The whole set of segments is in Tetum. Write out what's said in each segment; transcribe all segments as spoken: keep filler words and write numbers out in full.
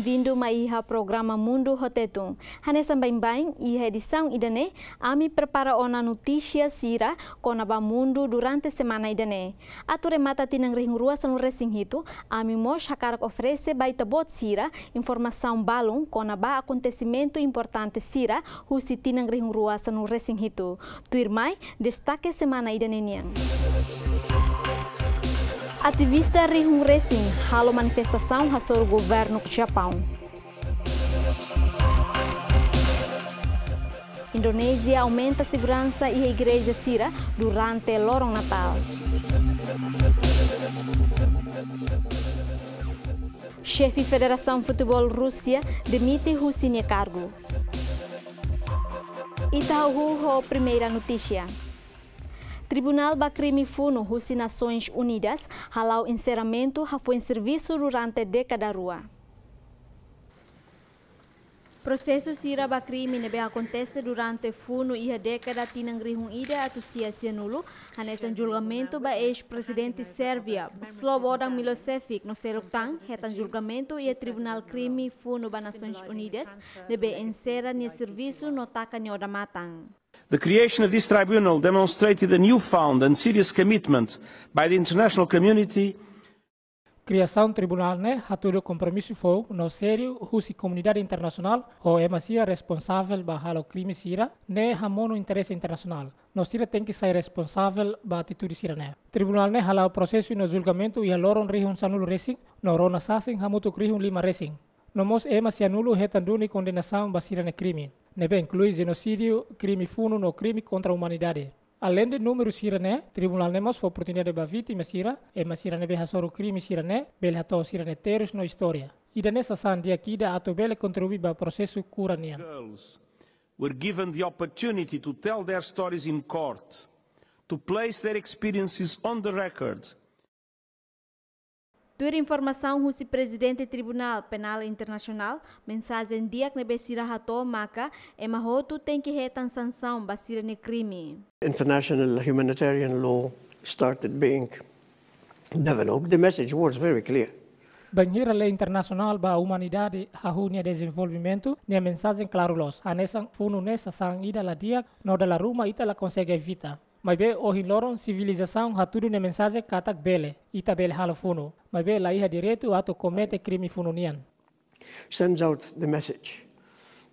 Bem-vindo mai iha programa Mundu ho Tetun. Hanesan baibain, iha edisaun ida-ne'e, ami prepara ona notísia sira kona-ba mundu durante semana ida-ne'e. Atu remata tinan rihun rua sanulu resin hitu, ami mós hakarak oferese ba ita-boot sira informasaun balun kona-ba akontesimentu importante sira husi tinan rihun rua sanulu resin hitu. Tuirmai, destake semana ida-ne'e nian. Ativista rihun resin halo manifestasaun hasoru governu Japaun. Indonézia aumenta seguransa iha igreja sira durante loron Natál. Xefe Federasaun Futeból Rúsia demite husi nia kargu. Ita hahú ho primeira notísia. Tribunál ba Krime Funu husi Nasoins Unidas hala'o enserramentu hafoin servisu durante dékada rua. Prosesu sira ba krime ne'ebé akontese durante funu iha dékada tinan rihun ida atus sia sianulu, hanesan julgamentu ba eis-prezidente Sérvia, Slobodan Milosevic, no seluk tan, hetan julgamentu iha Tribunál Krime Funu ba Nasoins Unidas, ne'ebé enserra nia servisu no taka nia odamatan. The creation of this tribunal demonstrated a newfound and serious commitment by the international community. Kriasaun tribunál ne'e hatudu kompromisu foun no sériu husi komunidade internasionál, ho ema sira responsavel ba halo krime sira ne'e hamonu interese internasionál, no sira tenke sai responsavel ba atitude sira-ne'e. Tribunál ne'e hala'o prosesu no julgamentu iha loron rihun sanulu resin, no rona sasin hamutuk rihun lima resin. No mós ema sianulu hetan duni kondenasaun ba sira-nia krime, ne'ebé inklui jenosídiu, krime funu no krime kontra umanidade. Aleinde númeru sira-ne'e, tribunál ne'e mós fó oportunidade ba vítima sira, ema sira ne'ebé hasoru krime sira-ne'e, bele hato'o sira-nia terus no istória. Ida-ne'e sasán di'ak ida atu bele kontribui ba prosesu kura nian. Girls were given the opportunity to tell their stories in court, to place their experiences on the record. Tuir informasaun husi Prezidente Tribunál Penál Internasionál, mensajen di'ak ne'ebé sira hato'o maka ema hotu tenke hetan sansaun ba sira-nia krime. International humanitarian law started being developed, the message was very clear. Bainhira lei internasionál ba umanidade hahú nia dezenvolvimentu, nia mensajen klaru loos, hanesan funu ne'e sasán ida la di'ak, no dala ruma ita la konsege evita. Maibé ohin loron sivilizasaun hatudu nia mensajen katak bele, ita bele halo funu, maibé la iha direitu atu komete krime funu nian. Sends out the message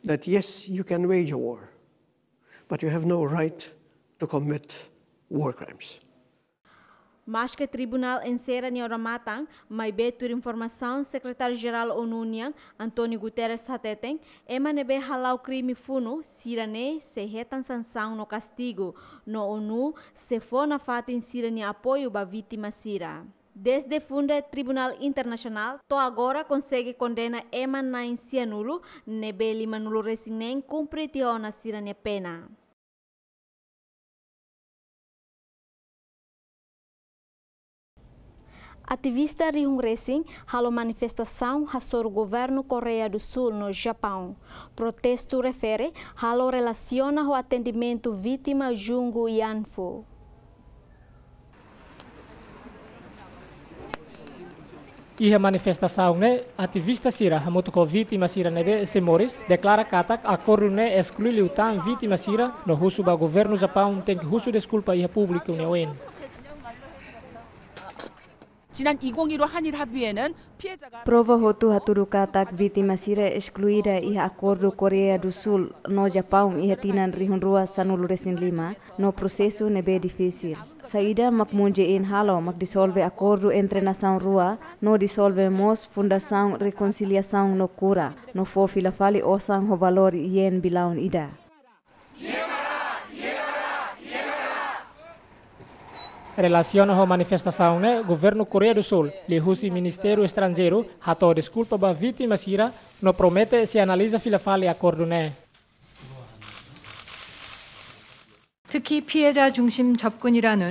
that yes, you can wage a war, but you have no right to commit war crimes. Maske tribunál enserra nia odamatan, maibé tuir informasaun Sekretáriu-Jerál ONU nian, António Guterres hateten, ema ne'ebé hala'o krime funu, sira-ne'e sei hetan sansaun no kastigu, no ONU sei fó nafatin sira-nia apoiu ba vítima sira. Dezde funda Tribunál Internasionál, to'o agora konsege kondena ema na'in sianulu, ne'ebé limanulu resin neen kumpre tiha ona sira-nia pena. Ativista rihun resin halo manifestasaun hasoru governu Koreia do Sul no Japaun. Protestu refere halo relasiona ho atendimentu vítima Jung Yanfu. Iha manifestasaun ne'e, ativista sira hamutuk ho vítima sira ne'ebé sei moris deklara katak akordu ne'e esklui liután vítima sira no husu ba governu Japaun tenke husu deskulpa iha públiku nia oin. 지난 이천이십일 한일 합의에는 피해자가 Prova hotu hatudu katak vítima sira eskluida iha akordu Koreia do Sul no Japaun iha tinan rihun rua sanulu resin lima, no prosesu ne'ebé difisil. Saida mak Moon Jae-in halo mak disolve akordu entre nasaun rua, no disolve mós Fundasaun Rekonsiliasaun no Kura, no fó fila fali osan ho valór yen bilaun ida. Relasiona ho manifestasaun ne'e, governu Koreia do Sul, liuhusi Ministériu Estranjeiru, hato'o deskulpa ba vítima sira, no promete sei analiza fila fali akordu ne'e. 특히 피해자 중심 접근이라는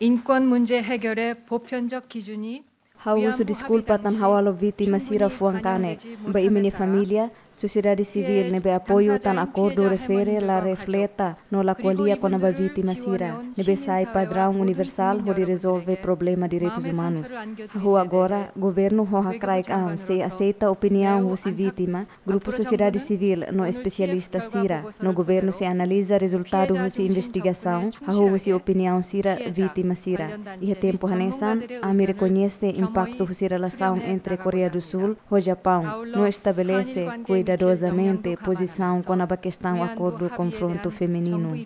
인권 문제 해결의 보편적 기준이 Ha'u husu deskulpa tan ha'u halo vítima sira fuan kanek. Ba imi-nia família, Sosiedade sivíl ne'ebé apoiu tan akordu refere la refleta no la ko'alia kona-ba vítima sira, ne'ebé sai padraun universál hodi rezolve problema direitus umanus. Hahú agora, governu ho hakraik an sei aseita opiniaun husi vítima, grupu sosiedade sivíl no espesialista sira, no governu sei analiza rezultadu husi investigasaun, hahú husi opiniaun sira vítima sira. Iha tempu hanesan, ami rekoñese impaktu husi relasaun entre Koreia do Sul ho Japaun, no estabelese kuidadozamente pozisaun kona-ba kestaun akordu konfrontu femininu.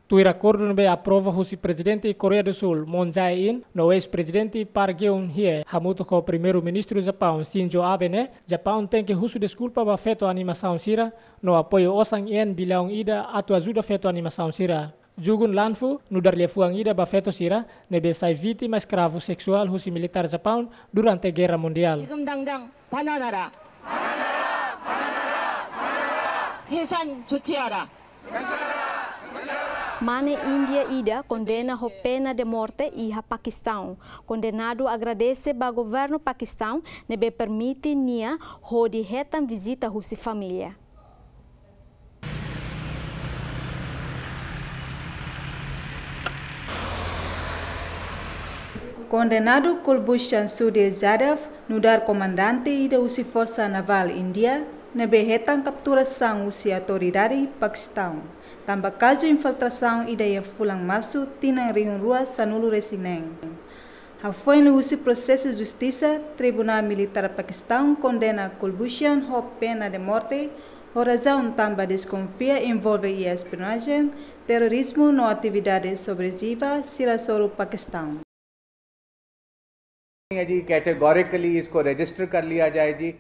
Tuir akordu ne'ebé aprova husi Prezidente Koreia do Sul, Moon Jae-in, no eis-Prezidente Park Geun-hye, hamutuk ho Primeiru-Ministru Japaun, Shinzo Abe ne'e, Japaun tenke husu deskulpa ba feto animasaun sira, no apoiu osan yen billaun ida atu ajuda feto animasaun sira. Jugun Lanfu, nu'udar liafuan ida ba feto sira, ne'ebé sai vítima eskravu seksuál husi militár Japaun durante Gerra Mundiál. 지금 당장 바나나라. 해산 조치하라. Mane Índia ida kondena ho pena de morte iha Pakistaun. Kondenadu agradese ba governu Pakistaun ne'ebé permite nia hodi hetan vizita husi família. Kondenadu Kulbhushan Sudhir Jadhav, nu'udar komandante ida husi Forsa Navál Índia, ne'ebé hetan kapturasaun husi autoridade Pakistaun, tanba kazu infiltrasaun ida iha fulan Marsu tinan rihun rua sanulu-resin-neen. Hafoin liuhusi prosesu justisa, Tribunál Militár Pakistaun kondena Kulbhushan ho pena de morte, ho razaun tanba deskonfia envolve iha espionajen, terrorizmu no atividade subversiva sira hasoru Pakistaun. है जी, कैटेगोरिकली इसको रजिस्टर कर लिया जाए जी।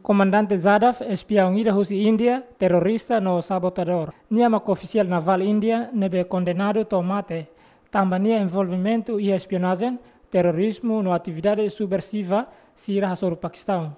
Komandante Jadhav espiaun ida husi Índia, terrorista no sabotadór. Nia mak ofisiál navál Índia ne'ebé kondenadu to'o mate, tanba nia envolvimentu iha espionajen, terrorizmu no atividade subversiva sira hasoru Pakistaun.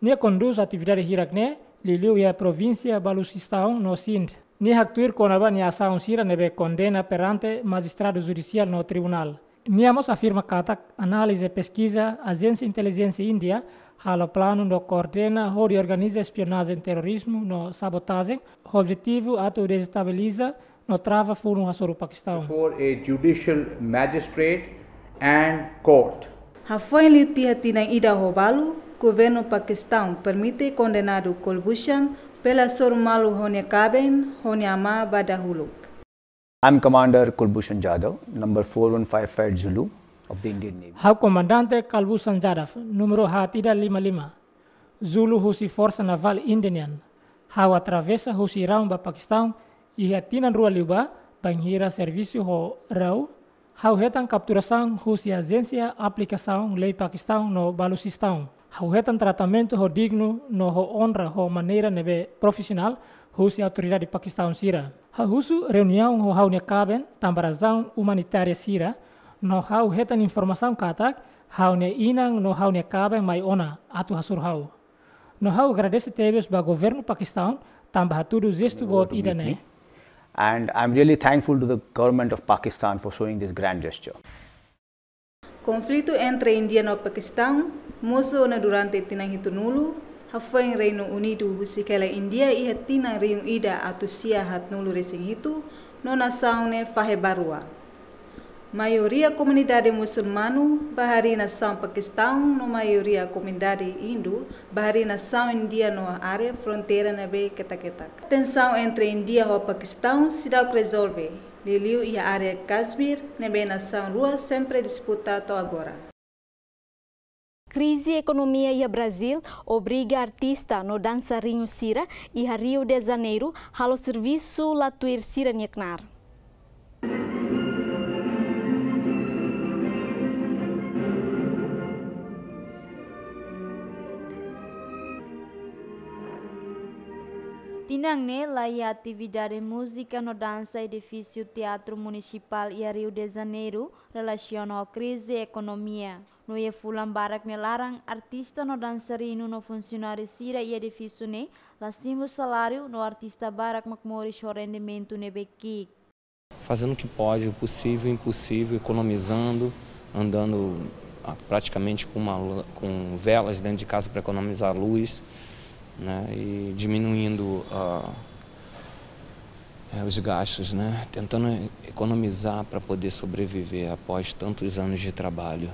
Nia kondús atividade hirak-ne'e liuliu iha provínsia Baluchistan no Sindh. Nia haktuir kona-ba nia asaun sira ne'ebé kondena perante majistradu judisiál no tribunál. Nia mós afirma katak análize peskiza ajénsia intelijénsia Índia halo planu no koordena hodi organiza espionajen, terrorizmu no sabotajen, ho objetivu atu destabiliza no trava funu hasoru Pakistaun. For a judicial magistrate and court. Hafoin liu tiha tinan ida ho balu, governu Pakistaun permite kondenadu Kulbhushan bele hasoru malu ho nia kaben, ho nia amá ba dahuluk. I'm Commander Kulbhushan Jadhav, number four one five five Zulu of the Indian Navy. Ha'u Komandante Kulbhushan Jadhav, númeru haat ida lima lima, Zulu husi Forsa Navál Índia nian. Ha'u atravesa husi Raun ba Pakistaun iha tinan rua liubá, bainhira servisu ho rau. Ha'u hetan kapturasaun husi ajénsia aplikasaun lei Pakistaun no Baluchistan. Ha'u hetan tratamentu ho dignu no ho onra ho maneira ne'ebé profisionál husi autoridade Pakistaun sira. Ha'u husu reuniaun ho ha'u-nia kaben tanba razaun umanitária sira, no ha'u hetan informasaun katak ha'u-nia inan no ha'u-nia kaben mai ona atu hasoru ha'u. No ha'u agradese tebes ba governu Pakistaun tanba hatudu jestu boot ida-ne'e. And I'm really thankful to the government of Pakistan for showing this grand gesture. Konflitu entre Índia no Pakistaun mosu ona durante tinan hitunulu, hafoin Reinu Unidu husik hela Índia iha tinan rihun ida atus sia haatnulu-resin-hitu, no nasaun ne'e fahe ba rua. Maioria komunidade musulmanu ba harii nasaun Pakistaun no maioria komunidade Hindu ba harii nasaun Índia no área fronteira ne'ebé ketak-ketak. Tensaun entre Índia ho Pakistaun seidauk rezolve, liuliu iha área Kashmir, ne'ebé nasaun rua sempre disputa to'o agora. Krize ekonomia iha Brazíl obriga artista no dansarinu sira iha Rio de Janeiro halo servisu la tuir sira-nia knaar. Tinan ne'e la iha atividade múzika no dansa edifísiu Teatru Munisipál iha Rio de Janeiro, relasiona ho krize ekonomia. No iha fulan barak nia laran, artista no dansarinu no funsionáriu sira iha edifísiu ne'e la simu saláriu no artista barak mak moris ho rendimentu ne'ebé ki'ik. Fazendo o que pode, o possível e o impossível, economizando, andando, ah, praticamente com uma lu-, com velas dentro de casa para economizar luz, né? E diminuindo, ah, é, os gastos, né? Tentando economizar para poder sobreviver após tantos anos de trabalho.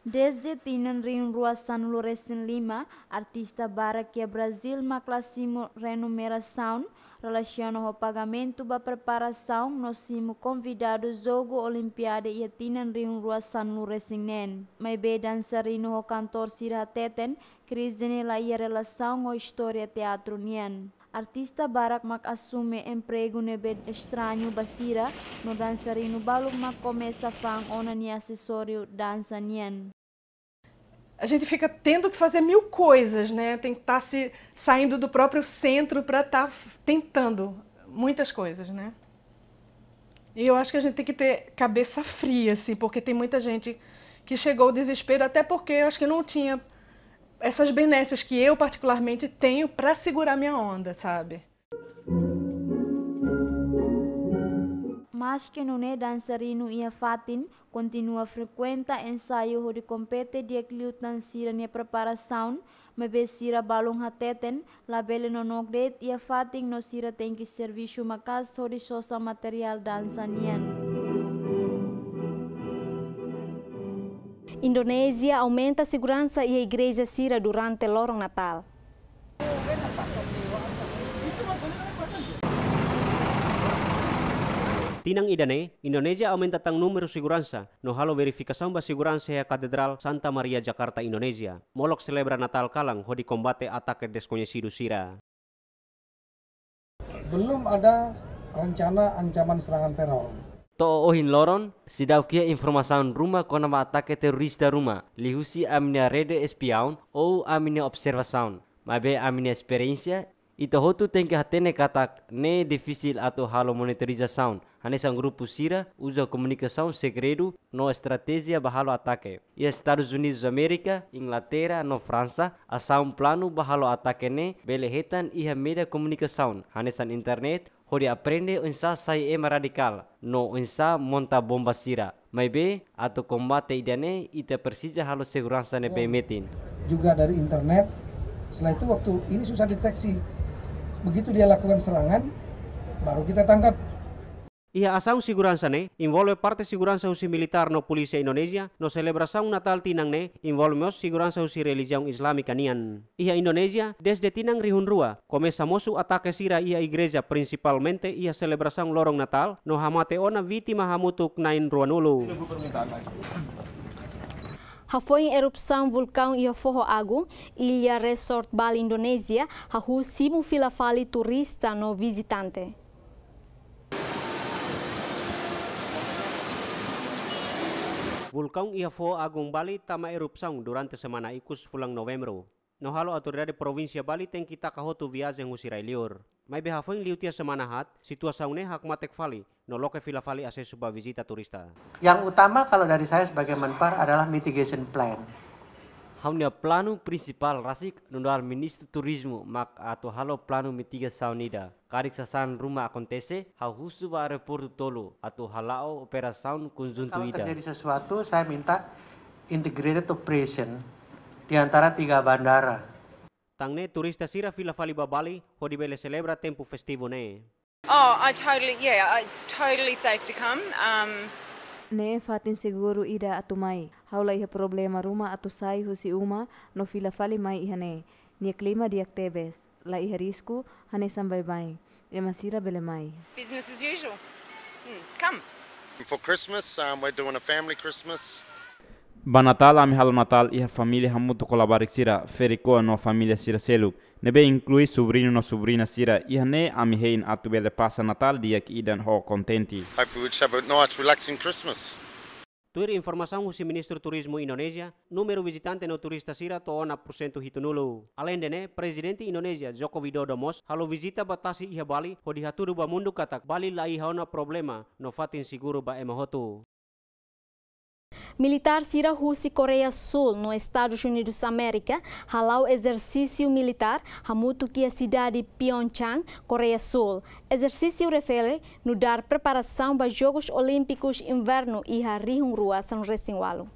Dezde tinan rihun rua sanulu resin lima, artista barak iha Brazil mak la simu renumerasaun relasiona ho pagamentu ba preparasaun no simu konvidadu Jogu Olimpiada iha tinan rihun rua sanulu resin neen. Maibé dansarinu ho kantór sira hateten, krize ne'e la iha relasaun ho istória teatru nian. Artista barak mak asume empregu ne'ebé estrañu ba sira, no dansarinu balun mak komesa fa'an ona nia asesóriu dansa nian. A gente fica tendo que fazer mil coisas, né? Tem que estar se saindo do próprio centro para estar tentando muitas coisas, né? E eu acho que a gente tem que ter cabeça fria, assim, porque tem muita gente que chegou ao desespero, até porque eu acho que não tinha essas benesses que eu particularmente tenho para segurar minha onda, sabe? Maske nune'e dansarinu iha fatin kontinua frekuenta ensaiu hodi kompete di'ak liután sira-nia preparasaun, maibé sira balun hateten labele nonook de'it iha fatin no sira tenke servisu maka'as hodi sosa materiál dansa nian. Indonézia aumenta seguransa iha igreja sira durante loron Natál. Tinan ida-ne'e, Indonézia aumenta tan númeru seguransa, no halo verifikasaun ba seguransa iha Katedrál Santa Maria Jakarta, Indonézia, molok selebra Natál kalan hodi kombate atake deskoñesidu sira. Belum ada rencana ancaman serangan teror. To'o ohin loron, seidauk iha informasaun ruma kona-ba atake terorista ruma, liuhusi ami-nia rede espiaun ou ami-nia observasaun. Maibé ami-nia esperiénsia, ita hotu tenke hatene katak ne'e difisil atu halo monitorizasaun hanesan grupu sira uza komunikasaun segredu no estratéjia ba halo atake. Iha Estadus Unidus Amérika, Inglaterra no Fransa, asaun planu ba halo atake ne'e bele hetan iha média komunikasaun hanesan internet, hodi aprende oinsá sai ema radikál no oinsá monta bomba sira. Maibé, atu kombate ida-ne'e, ita presiza halo seguransa ne'ebé metin. Juga dari internet. Setelah itu, waktu ini susah deteksi. Begitu dia lakukan serangan, baru kita tangkap. Iha asaun seguransa ne'e, envolve parte seguransa husi militár no polísia Indonézia, no selebrasaun Natál tinan ne'e, envolve mós seguransa husi relijiaun Islámika nian. Iha Indonézia, dezde tinan rihun rua, komesa mosu atake sira iha igreja, prinsipalmente iha selebrasaun loron Natál, no hamate ona vítima hamutuk na'in ruanulu. Hafoin erupsaun vulkaun iha foho agu, Ilha Resort Bali, Indonézia, hahú simu fila fali turista no vizitante. Vulkaun iha foho agu Bali tama erupsaun durante semana ikus fulan Novembru, no halo autoridade provínsia Bali tenke taka hotu viajen husi rai-liur. Maibé hafoin liu tiha semana haat, situasaun ne'e hakmatek fali, no loke fila fali asesu ba vizita turista. Yang utama kalau dari saya sebagai Menpar adalah mitigation plan. Ha'u-nia planu prinsipál rasik nu'udar Ministru Turizmu mak atu halo planu mitigasaun ida. Karik sasán ruma akontese, ha'u husu ba aeroportu tolu atu hala'o operasaun konjuntu ida. Kalau terjadi sesuatu, saya minta integrated operation di antara tiga bandara. Tan ne'e turista sira fila fali ba Bali, hodi bele selebra tempu festivu ne'e. Oh, I totally, yeah, it's totally safe to come. Um, Ne'e fatin seguru ida atu mai. Ha'u la iha problema ruma atu sai husi uma no fila fali mai iha ne'e. Nia klima di'ak tebes, la iha risku, hanesan baibain. Ema sira bele mai. Business as usual. Mm, come. For Christmas, um, we're doing a family Christmas. Ba Natál, ami halo Natál iha família hamutuk ho labarik sira, ferik-oan no família sira seluk, ne'ebé inklui subriñu no subriña sira. Iha ne'e ami hein atu bele pasa Natál di'ak ida ho kontente. Hopefully we just have a nice, relaxing Christmas. Tuir informasaun husi Ministru Turizmu Indonézia, númeru vizitante no turista sira to'o ona pursentu hitunulu. Aleinde ne'e, Prezidente Indonézia, Joko Widodo mós halo vizita ba tasi iha Bali, hodi hatudu ba mundu katak Bali la iha ona problema no fatin seguru ba ema hotu. Militár sira husi Koreia Súl no Estadus Unidus Amérika hala'o ezersísiu militár hamutuk iha sidade Pyeongchang, Koreia Súl. Ezersísiu refere nu'udar preparasaun ba Jogus Olímpikus Invernu iha rihun rua sanulu-resin-ualu.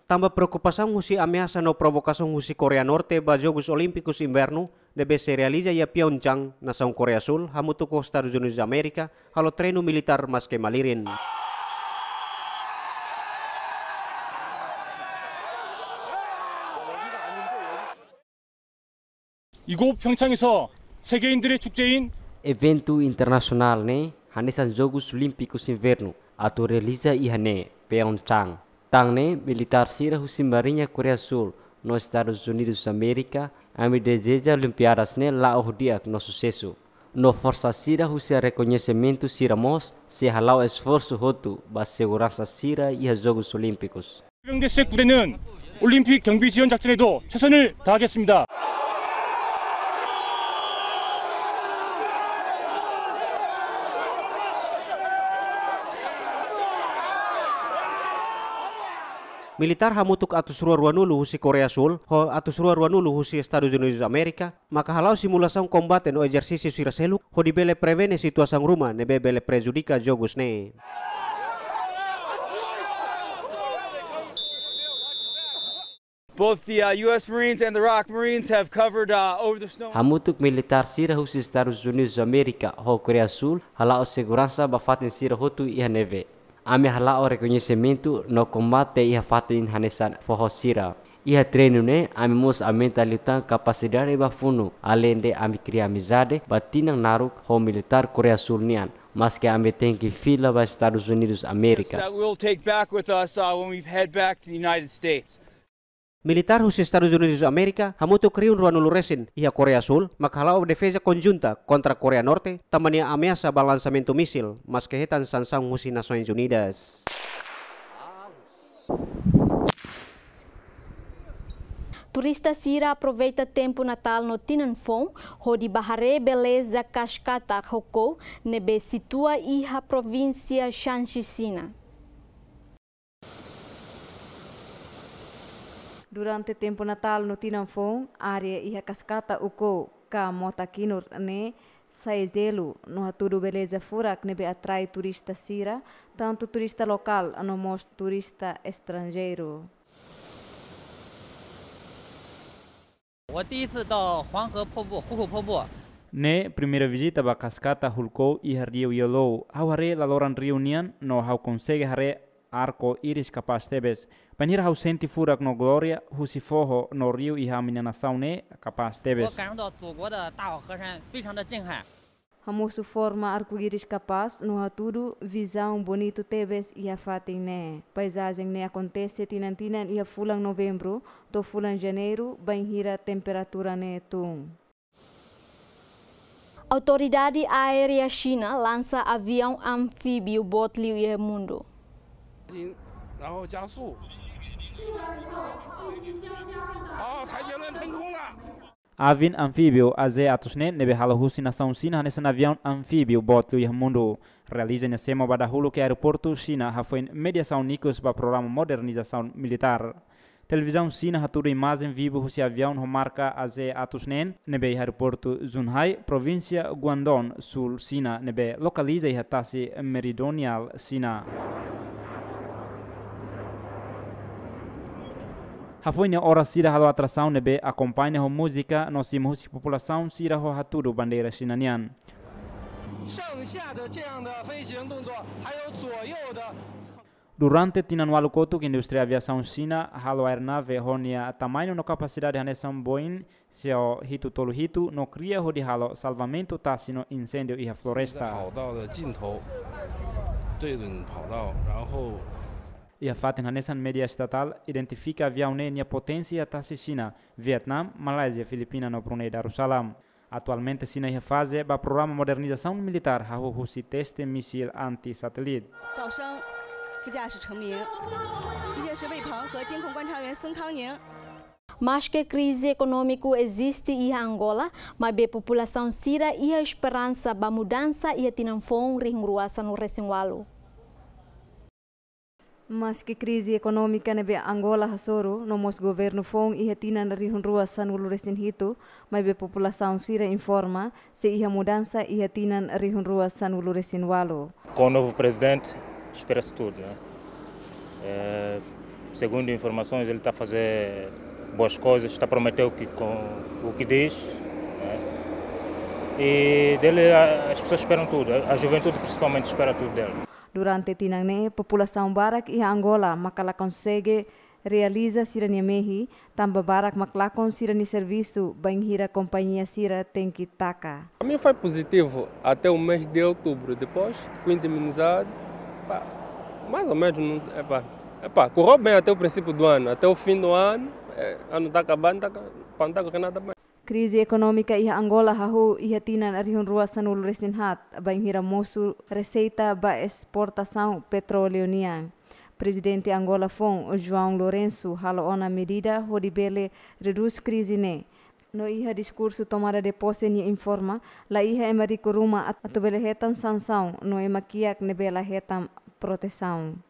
Tanba preokupasaun husi ameasa no provokasaun husi Koreia Norte ba Jogus Olímpikus Invernu ne'ebé sei realiza iha Pyeongchang, nasaun Koreia Súl, hamutuk ho Estadus Unidus Amérika, halo treinu militár maske malirin. 이곳 평창에서 세계인들의 축제인 Eventu internasionál ne'e hanesan Jogus Olímpikus Invernu atu realiza iha ne'e, Pyeongchang. Tan ne'e militár sira husi Mariña Koreia Súl no Estadus Unidus Amérika, ami dezeja Olimpiadas ne'e la'o ho di'ak no susesu. No forsa sira husi rekoñesimentu sira mós sei hala'o esforsu hotu ba seguransa sira iha Jogus Olímpikus. 해병대 수색부대는 올림픽 경비 지원 작전에도 최선을 다하겠습니다. Militár hamutuk atus rua ruanulu husi Koreia Súl ho atus rua ruanulu husi Estadus Unidus Amérika maka hala'o simulasaun kombate no ezersísiu sira seluk hodi bele prevene situasaun ruma ne'ebé bele prejudika Jogus ne'e. Both the uh, U S Marines and the Iraq Marines have covered uh, over the snow. Hamutuk militár sira husi Estadus Unidus Amérika ho Koreia Súl hala'o seguransa ba fatin sira hotu iha neve. Ami hala'o rekoñesimentu no kombate iha fatin hanesan foho sira. Iha treinu ne'e, ami mós aumenta liután kapasidade ba funu, aleinde ami kria amizade ba tinan naruk ho militár Koreia Súl nian, maske ami tenke fila ba Estadus Unidus Amérika. That we'll take back with us uh, when we head back to the United States. Militár husi Estadus Unidus Amérika hamutuk rihun ruanulu resin iha Koreia Súl maka hala'o defeza konjunta kontra Koreia Norte tanba nia ameasa ba lansamentu mísil, maske hetan sansaun husi Nasoins Unidas. Turista sira aproveita tempu Natál no Tinan Foun hodi bá haree beleza Kaskata Hukou ne'ebé situa iha provínsia Shanxi, Xina. Durante tempu Natál no Tinan Foun, área iha Kaskata Hukou ka Mota Kinur ne'e sai jelu no hatudu beleza furak ne'ebé atrai turista sira, tantu turista lokál no mós turista estranjeiru. 我第一次到黄河瀑布、壶口瀑布。 Ne'e primeira vizita ba Kaskata Hukou iha Riu Yellow. Ha'u haree laloran riu nian no ha'u konsege haree arko-íris kapás tebes. Bainhira ha'u sente furak no glória husi foho no riu iha ami-nia nasaun ne'e kapás tebes. 我感受到祖国的大好河山，非常的震撼。 Hamosu forma arku-íris kapás no hatudu vizaun bonitu tebes iha fatin ne'e. Paizajen ne'e akontese tinan-tinan iha fulan Novembru to'o fulan Janeiru, bainhira temperatura ne'e tun. Autoridade Aérea Xina lansa aviaun anfíbiu boot liu iha mundu. 然后加速。哦，台旋轮腾空了。 Aviaun anfíbiu A Z atus neen ne'ebé halo husi nasaun Xina hanesan aviaun anfíbiu boot liu iha mundu. Realiza nia semo ba dahuluk iha aeroportu Xina hafoin mediasaun ikus ba programa modernizasaun militár. Televizaun Xina hatudu imajen vivu husi aviaun ho marka A Z atus neen ne'ebé iha aeroportu Zhuhai, provínsia Guangdong, súl Xina, ne'ebé lokaliza iha tasi meridionál Xina. Hafoin ne'e oras sira halo atrasaun ne'ebé akompaña ho múzika no simu husi populasaun sira ho hatudu bandeira Xina nian. 剩下的这样的飞行动作，还有左右的。 Durante tinan ualu kotuk, indústria aviasaun Xina halo aeronave ho nia tamañu no kapasidade hanesan Boeing seidauk hitu tolu hitu no kria hodi halo salvamentu tasi no inséndiu iha floresta. 跑道的尽头，对准跑道，然后 Iha fatin hanesan, média estatál identifika aviaun ne'e nia poténsia iha tasi Xina, Vietnam, Malázia, Filipina no Brunei Darussalam. Atualmente Xina iha faze ba programa modernizasaun militár hahú husi teste mísil anti-satélite. 照声，副驾驶陈明，机械师魏鹏和监控观察员孙康宁。Maske krize ekonómiku eziste iha Angola, maibé populasaun sira iha esperansa ba mudansa iha tinan foun rihun rua sanulu resin ualu. Maske krize ekonómika ne'ebé Angola hasoru, no mós governu foun iha tinan rihun rua sanulu resin hitu, maibé populasaun sira informa sei iha mudansa iha tinan rihun rua sanulu resin ualu. Com o novo presidente, espera-se tudo, né? Eh, segundo informações, ele está a fazer boas coisas, está a prometer o que, com, o que diz, né? E dele a, as pessoas esperam tudo, a, a juventude principalmente espera tudo dele. Durante tinan ne'e, populasaun barak iha Angola maka la konsege realiza sira-nia mehi, tanba barak mak lakon sira-nia servisu, bainhira kompañia sira tenke taka. Para mim foi positivo até o mês de outubro, depois fui indemnizado. Pá, mais ou menos, não, epá, epá, correu bem até o princípio do ano, até o fim do ano, eh, ano está acabando, tá, pá, não está correndo nada bem. Krize ekonómika iha Angola hahú iha tinan rihun rua sanulu resin haat, bainhira mosu reseita ba esportasaun petróleu nian. Prezidente Angola foun, João Lourenço, halo ona medida hodi bele redús krize ne'e. No iha diskursu tomada de posse nia informa, la iha ema riku ruma at-, atu bele hetan sansaun, no ema kiak ne'ebé la hetan protesaun.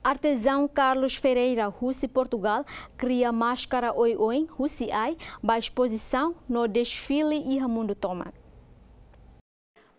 Artezaun Carlos Ferreira, husi Portugal, kria máskara oioin husi ai ba espozisaun no desfile iha mundu tomak.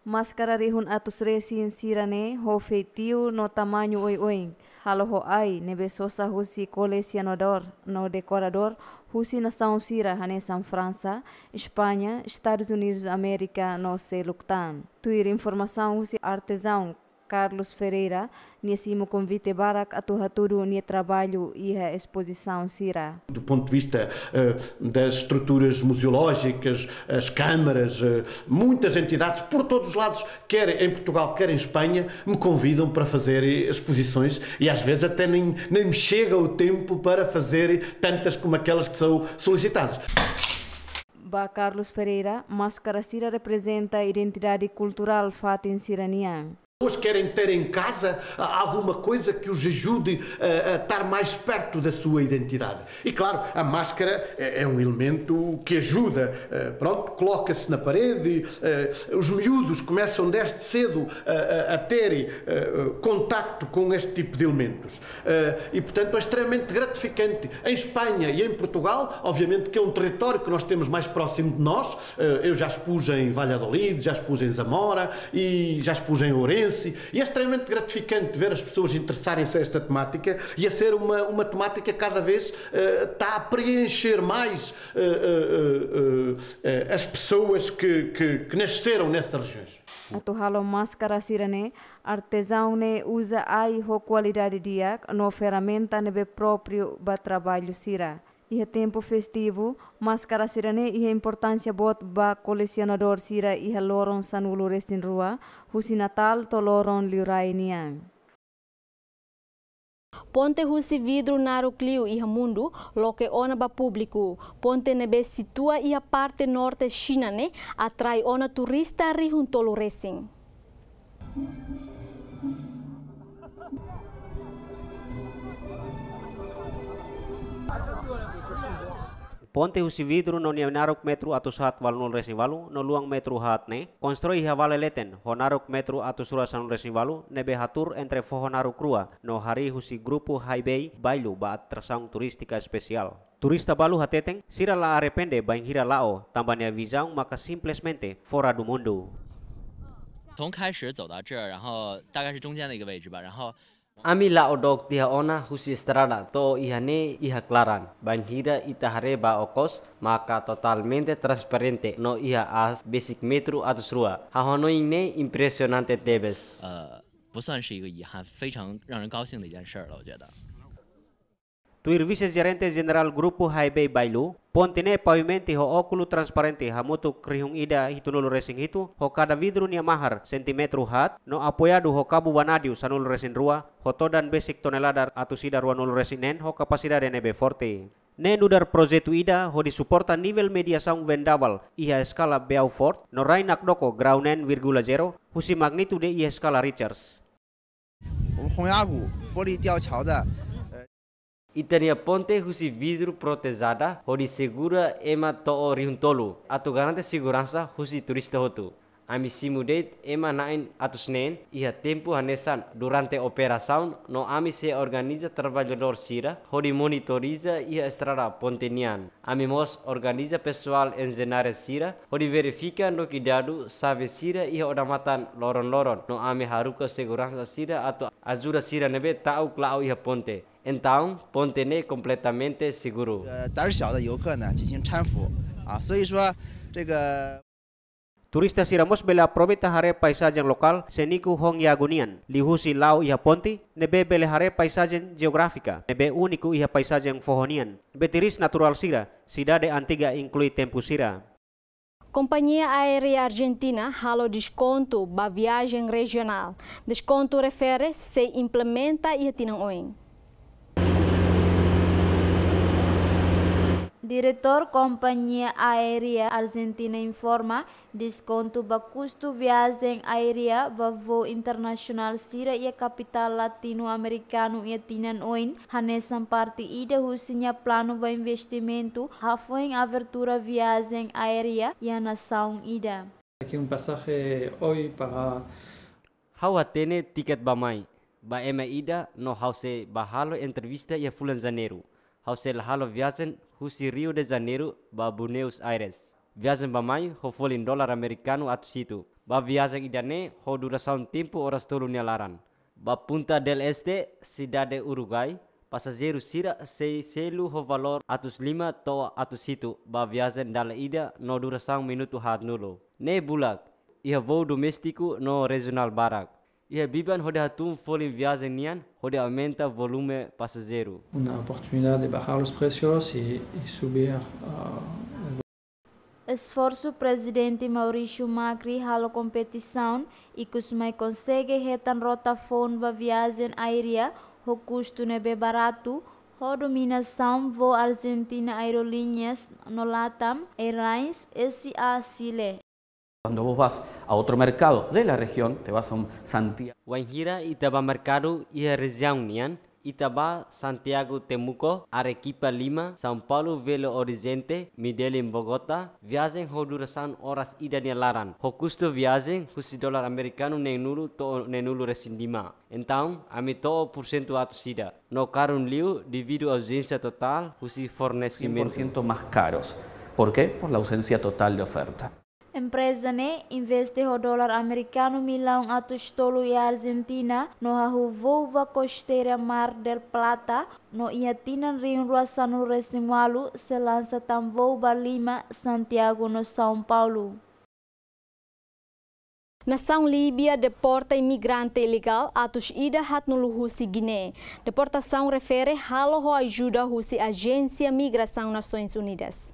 Máskara rihun atus resin sira-ne'e ho feitiu no tamañu oioin, halo ho ai ne'ebé sosa husi kolesionadór no dekoradór husi nasaun sira hanesan Fransa, España, Estadus Unidus Amérika no seluk tan. Tuir informasaun husi artezaun Carlos Ferreira, nia simu konvite barak atu hatudu nia traballu iha espozisaun sira. Do ponto de vista, eh, das estruturas museológicas, as câmaras, eh, muitas entidades por todos os lados, quer em Portugal, quer em Espanha, me convidam para fazer exposições e às vezes até nem, nem me chega o tempo para fazer tantas como aquelas que são solicitadas. Ba Carlos Ferreira, máskara sira reprezenta identidade kulturál fatin sira-nian. Pessoas querem ter em casa, ah, alguma coisa que os ajude a, a estar mais perto da sua identidade. E, claro, a máscara é, é um elemento que ajuda, eh, pronto, coloca-se na parede, eh, os miúdos começam desde cedo a, a, a ter, eh, contacto com este tipo de elementos. Eh, e, portanto, é extremamente gratificante. Em Espanha e em Portugal, obviamente que é um território que nós temos mais próximo de nós. Eh, eu já expus em Valladolid, já expus em Zamora e já expus em Ourense. E é extremamente gratificante ver as pessoas interessarem-se a esta temática e a ser uma, uma temática cada vez, eh, está a preencher mais, eh, eh, eh, eh, eh, as pessoas que, que, que nasceram nessas regiões. Atu halo máskara sira-ne'e, artezaun ne'e uza ai ho kualidade di'ak no ferramenta ne'ebé própriu ba traballu sira. Iha tempu festivu, máskara sira-ne'e iha importánsia boot ba kolesionadór sira iha loron sanulu resin rua, husi Natál to'o loron Liurai nian. Ponte husi vidru naruk liu iha mundu loke ona ba públiku. Ponte ne'ebé situa iha parte norte Xina ne'e atrai ona turista rihun tolu resin. Ponte husi vidru no nia naruk metru atus haat ualunulu resin ualu no luan metru haat ne'e konstrui iha vale leten ho naruk metru atus rua sanulu resin ualu ne'ebé hatuur entre foho naruk rua no harii husi grupu Haibei Bailu ba atrasaun turístika espesiál. Turista balu hateten, sira la arrepende bainhira la'o, tanba nia vizaun maka simplesmente fora do mundo. 从开始走到这儿，然后大概是中间的一个位置吧，然后 Ami la'o dook tiha ona husi estrada to'o iha ne'e iha klaran. Bainhira ita haree ba okos, maka totalmente transparente no iha aas besik metru atus rua. Ha'u hanoin ne'e impresionante tebes. 呃，不算是一个遗憾，非常让人高兴的一件事儿了，我觉得。 Tuir Vise-Jerente Jenerál Grupu Haibei Bailu, ponte ne'e pavimenti ho ókulu transparente hamutuk rihun ida hitunulu resin hitu, ho kada vidru nia mahar sentímetru haat, no apoiadu ho kabu vanadiu sanulu resin rua, ho todan besik tonelada atus ida ruanulu resin neen ho kapasidade ne'ebé forte. Ne'e nu'udar projetu ida hodi suporta nivel mediasaun vendaval iha eskala Beaufort, no rai nakdoko grau neen vírgula zero, husi magnitude iha eskala Richter. 我们洪崖谷玻璃吊桥的，呃， Ita-nia ponte husi vidru protejada hodi segura ema to'o rihun tolu, atu garante seguransa husi turista hotu. Ami simu de'it ema na'in atus neen iha tempu hanesan durante operasaun, no ami sei organiza traballadór sira hodi monitoriza iha estrada ponte nian. Ami mós organiza pesoál enjeñaria sira hodi verifika no kuidadu xave sira iha odamatan loron-loron, no ami haruka seguransa sira atu ajuda sira ne'ebé ta'uk la'o iha ponte. Entaun, ponte ne'e kompletamente seguru. 呃，胆儿小的游客呢进行搀扶啊，所以说这个 Turista sira mós bele aproveita haree paizajen lokál seniku Hong Yago nian, liuhusi la'o iha ponte, ne'ebé bele haree paizajen jeográfika ne'ebé úniku iha paizajen foho nian, betiris naturál sira, sidade antiga inklui tempu sira. Kompañia aérea Argentina halo deskontu ba viajen rejionál. Deskontu refere sei implementa iha tinan oin. Diretór Kompañia Aérea Argentina informa, deskontu ba kustu viajen aérea ba voo internasionál sira iha kapitál latino-amerikanu iha tinan oin, hanesan parte ida husi nia planu ba investimentu hafoin abertura viajen aérea iha nasaun ida. Aqui um pasaje hoy para Ha'u hatene tiket bá-mai ba ema ida no ha'u sei bá halo entrevista iha fulan Janeiru. Ha'u sei la halo viajen husi Rio de Janeiro ba Buenos Aires. Viajen bá-mai ho folin dolar amerikanu atus hitu. Ba viajen ida-ne'e ho durasaun tempu oras tolu nia laran. Ba Punta del Este, sidade Uruguai, pasajeiru sira sei selu ho valór atus lima to'o atus hitu ba viajen dala ida no durasaun minutu haatnulu. Ne'e bulak iha voo doméstiku no rejionál barak. Iha biban hodi hatún folin viajen nian hodi aumenta volume pasajeiru. Una oportunidad de bajar los precios y, y subir, ah, Esforsu Prezidente Mauricio Macri halo kompetisaun, ikus mai konsege hetan rota foun ba viajen aérea ho kustu ne'ebé baratu, ho dominasaun voo Argentina Aerolíneas no Latam Airlines S A Chile. Cuando vos vas a otro mercado de la región, te vas a un Santiago. Wainhira ita bá merkadu iha rejiaun nian, ita bá Santiago Temuco, Arequipa Lima, São Paulo Belo Horizonte, Medellín Bogotá, viajen ho durasaun oras ida nia laran, ho kustu viajen husi dolar amerikanu neenulu to'o neenulu-resin-lima. Entaun, ami to'o pursentu atus ida. No karun liu, devido à ausência total husi fornesimentu. Cien por ciento más caros. ¿Por qué? Por la ausencia total de oferta. Empreza ne'e investe ho dolar amerikanu millaun atus tolu iha Argentina, no hahú voo ba kosteira Mar del Plata, no iha tinan rihun rua sanulu-resin-ualu sei lansa tan voo ba Lima, Santiago no São Paulo. Nasaun Líbia deporta imigrante ilegál atus ida haatnulu husi Guiné. Deportasaun refere halo ho ajuda husi Ajénsia Migrasaun Nasoins Unidas.